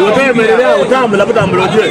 Otemerera otambula butambula otye.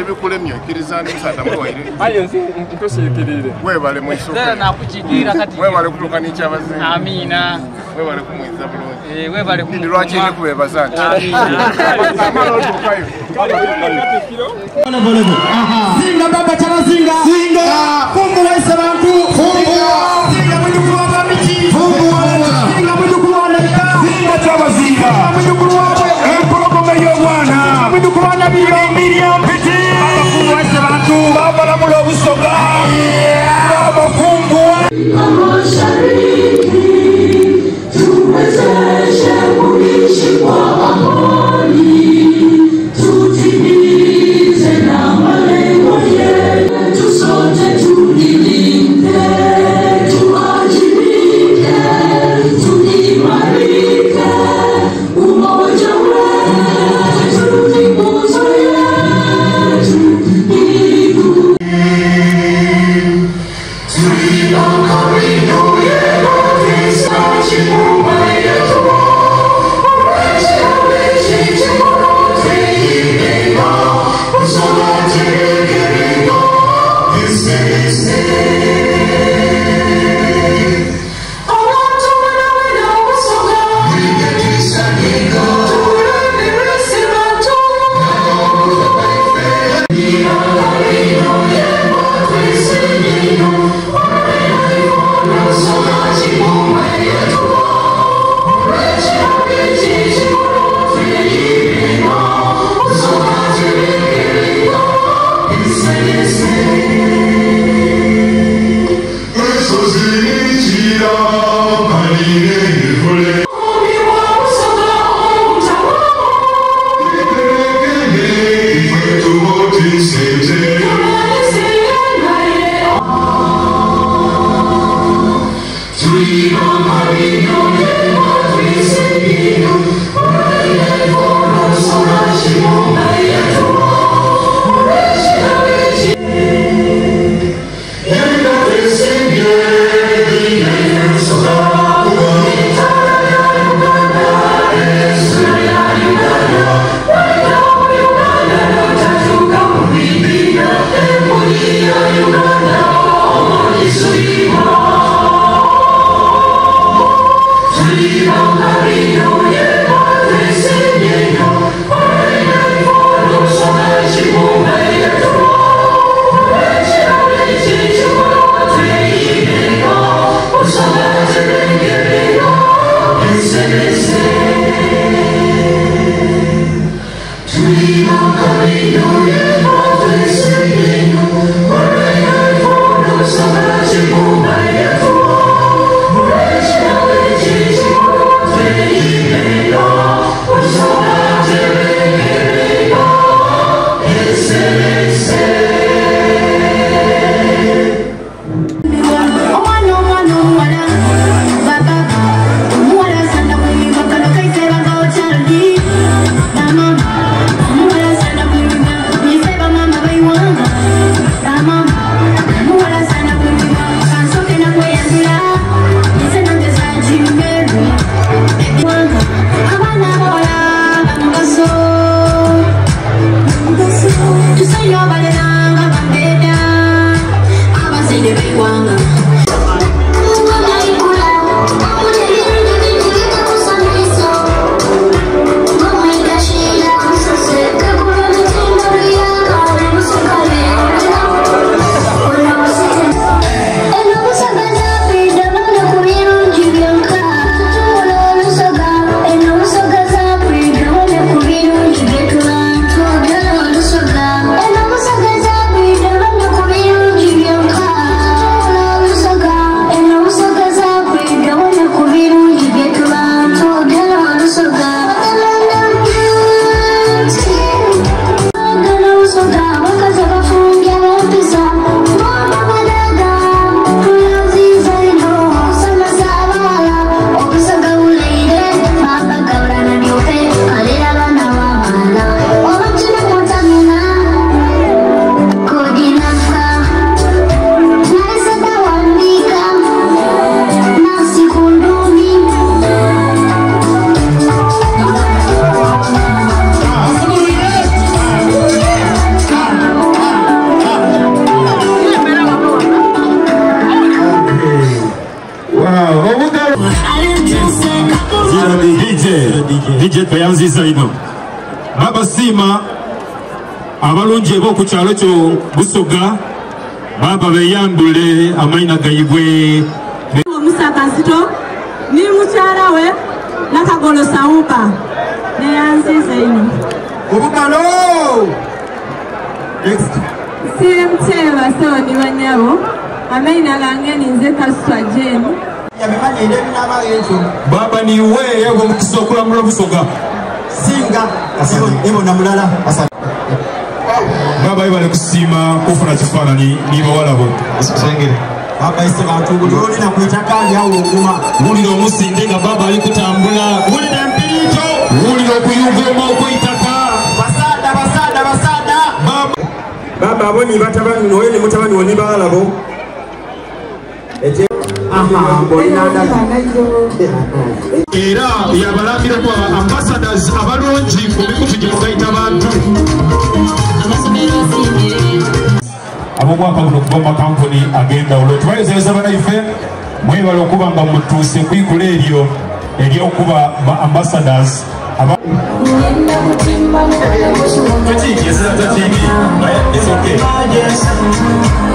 Ebikulemye okkiriza ndi musaadha mulwaire. Aye nze nkusiikirire. Webale mwisuka. Era nakukiikirira kati. Webale kutuuka n'ekyabazinga. Amiina. Webale kumwiza bulungi. Eh, webale Ndi lwaki ndi kubebaza nti. Amiina. Amala otuukayo. Singa baba kyabazinga. Singa. Fungu waise bantu. Fungu. Singa mwijukulu wa Bamiki. Fungu. Singa mwijukulu wa Nabika. Singa kyabazinga. Singa mwijukulu wa Bwe. Empologoma y'obwana. Singa mwijukulu wa Nabiro. Miriam Piti. Baba fungu waise bantu. Baba lamula obusoga. Baba fungu. Mashariki tuwezeshe kuishi kwa amani, tutimize na malengo yetu, sote tujilinde, tuwajibike, tuimarike, umoja wetu ni nguzo yetu, idumu. Thank you. DJ DJ tweyanziza ino baba siima abalungi eb'oku kyalo kyo Busoga baba beyambule amaina gaibwe. Musa Kazito ni mukyala we Nakagolo Sauba neyanziza ino. Obugalo. Next. CMT basawo ni banyabo, amaina gange ninze Kaswa Jane. Yabimanyire ebinaaba ekyo. Baba niwe yegwe omukisa okulamula Busoga. Singa ibona mulala. Baba ibale kusiima kufuna kifaananyi ni bawala bo. Baba ise bantu buli olina ku itaka lyawo oguma. Wulira omusinde nga baba ali kutambula. Wulira empiriito. Wulira okuyuguma okw'eitaka. Basaada basaada basaada. Baba Baba abo ni batabani noyo ni mutabani wo ni bawala bo. Era yabalambirako aba ambassadors abalungi ku mikutu gye mugayita bantu. Ab'omwaka guno okuva mu makampuni ag'enjawulo tubayozayoza banaife mwebale okuba nga mutuuse kwikula eryo ery'okuba ba ambassadors. Tokiiki, esera tokiiki. It's okay.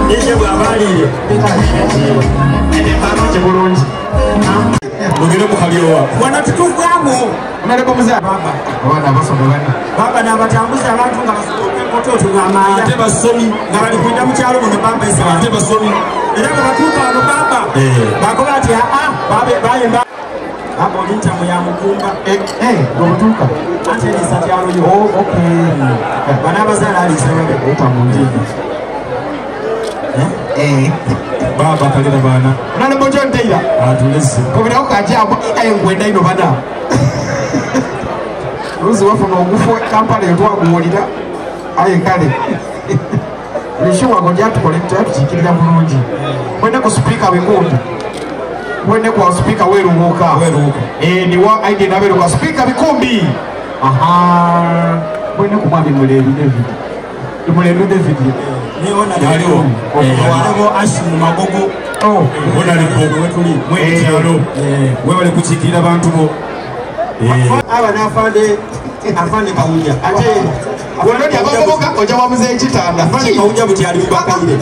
Nije bw'abaliire. Bulungi. Mugere mu kalyowa. Wano tutugwamu. Onaleko muzaala. Baba. Abaana abasoma bana. Baba n'abatambuza abantu nga basoma enkoto tugamba. Ate basomi. Nga bali kuyita mu kyalo muno baba ise bantu. Ate basomi. Era bwe batuuka wano baba. Bakoba ati aa babe bayemba. Baba oli ntamu ya mukumba. Bwe butuuka. Ate erisa kyalo yo. Oh, okay. Bano abazaala alisa babe. Entamu njiga. Baba kalira baana. Onalebo John Taylor. Atuleze. Kobirako kajambo aye nkwenda ino bana. Luzi wafuna ogufu Kampala etwaguwulira aye kale. Lishuwa ngo lyatukola tyatukiikirira bulungi. Mwende ku sipiika Bikumbi. Mwende kwa sipiika Werubuuka. Werubuuka. Niwa aide naberuka sipiika Bikumbi. Aha. Mwende ku mwami Mulebi David. Mulebi David. Yaliwo. Waliwo Ashimu Magogo. Oh. Honorable mwene kyalo. Webale kukiikirira bantu bo. Aba n'afande afande Kawuja. Ate wano lyabagoboka ojja wamuze ekitanda. Afande Kawuja buti ali mu bakaire.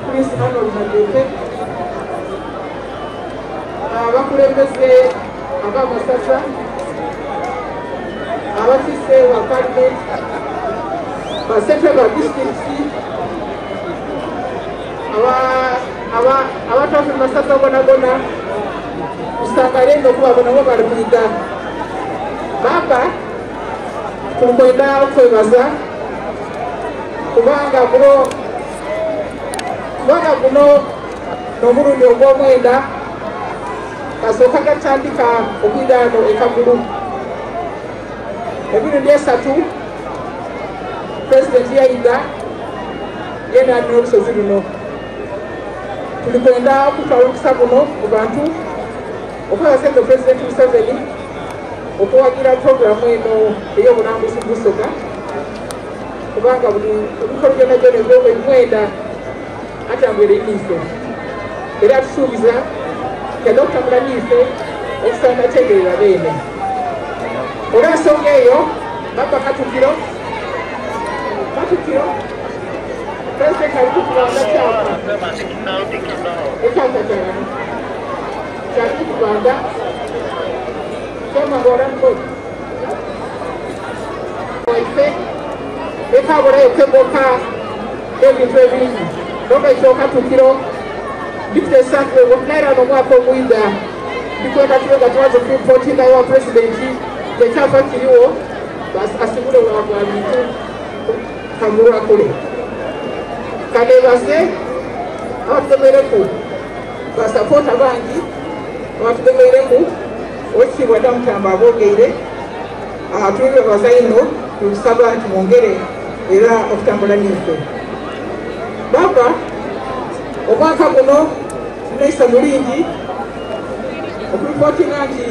Chris Arnold Madete, abakulembeze ab'amasaza, abakiise ba parliament, basentebe ba disitulikiti, abatwala mu masaza gonagona, tusangale eno okuba nabo bali kuyiga. Baba tukwenda okwebaza kubanga guno n'omulundi ogw'omwenda kasooka gatandika okwiraano e Kagulu. Emirundi esatu pulezidenti yayiga yena n'olusozi luno. Tulikwenda okutwala omukisa guno mu bantu okwebaza eno pulezidenti Museveni okuwagira puroguramu eno ey'obulambuzi mu Busoga, kubanga buli ebikolo byonna byonna ebimwenda atambwire niife era atusuubiza tujja okutambula niife okusanga tegerera beene. Olw'ensonga eyo baba Katukiro Katukiro pulezidenti ali kutubanga kyapa ekyapa kyabano kyali kutubanga kyamagora mukoli waife ekabulayo kegoka ebintu ebingi nogaito Katukiro ndikuteesa nairano omwaka omwida ndikwenda tulega tumaze okureportinga wa pulezidenti ekyapa kiriwo asigule bwa bintu kamulwakule. Kanebaze abatugemereku basapoota bangi abatugemereku owekitiibwa Namutamba abogeire tulibebaza ino tulusaba nti mwongere era okutambula niife. Baba omwaka guno tunaisa mulingi okuripootinga nti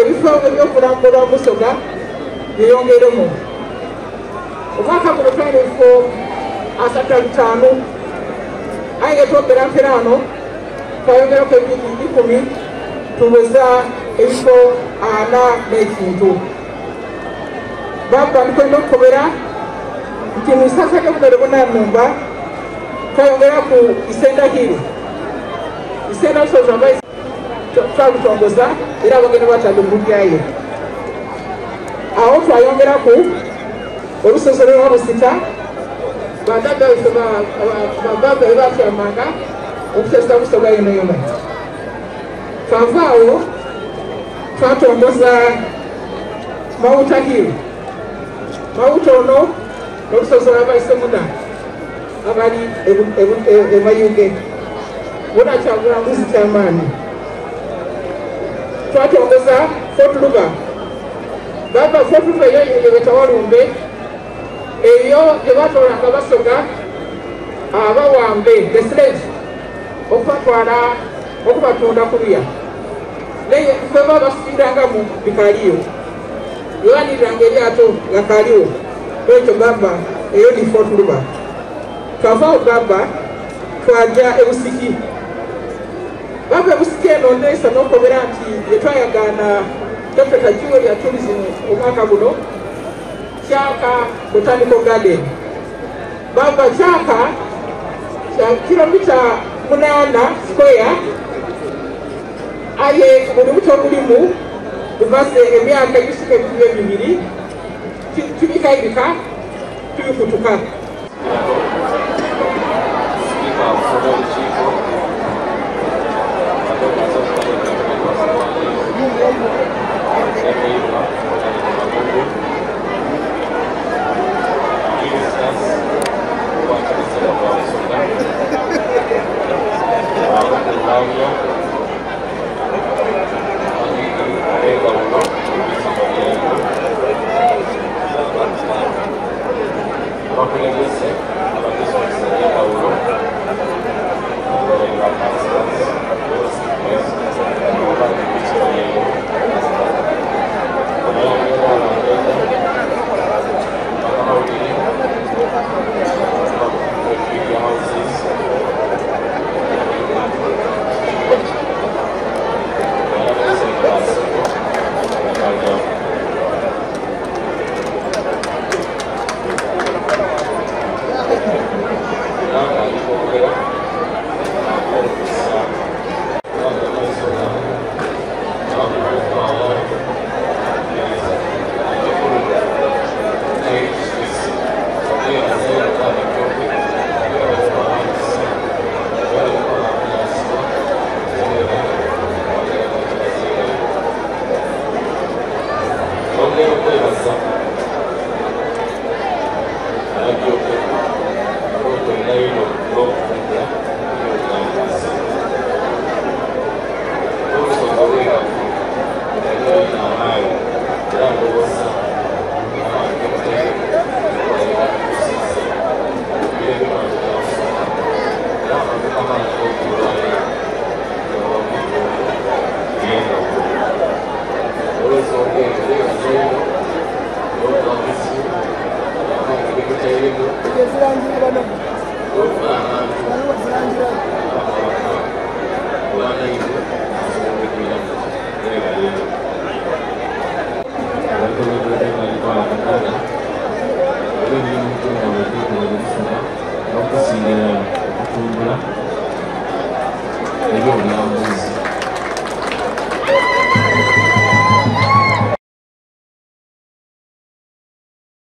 ebifo ebyokulambula Busoga byeyongeremu. Omwaka guno twali ebifo 35, aye nga twogera mperaano twayongeraku ebindi 10 tuweza ebifo 40 n'ekintu. Baba ndikwenda okukobera nti mu isaza ly'obugere bunanumba twayongeraku Isenda Hill. Isenda lusozi abaisi twalutongoza era abagenda batadde omulyayo. Awo twayongeraku olusozi lwa Busita, badada baife bababa be batyamanga okutesa Busoga yona yona. Twavaawo twatongoza Mauta Hill. Mauta ono n'olusozi lw'abaise muna abali emayuge bona kyabulambuzi kyamaanyi. Twatongoza Fort Luba. Baba Fort Luba eyo yebetawalumbe eyo gye batolanga Basoga abawambe the slaves okubatwala okubatunda kuluya, naye ffe basiirangamu bikaliyo yewandiriranga eryato nga kaliwo. Ekyo baba eyo ni Fort Luba. Twavaawo baba twajja ebusiki. Baba ebusiki eno ndeesa n'okobera nti yetwayagaana Dr. Tajiwe lya tourism omwaka guno Kyaka Botanical Garden. Baba Kyaka kya kilomita 8 square, aye buli buto bulimu buvase emyaka ebisika ebikumi bibiri tubikaibika tubikutuka. Okutumbula.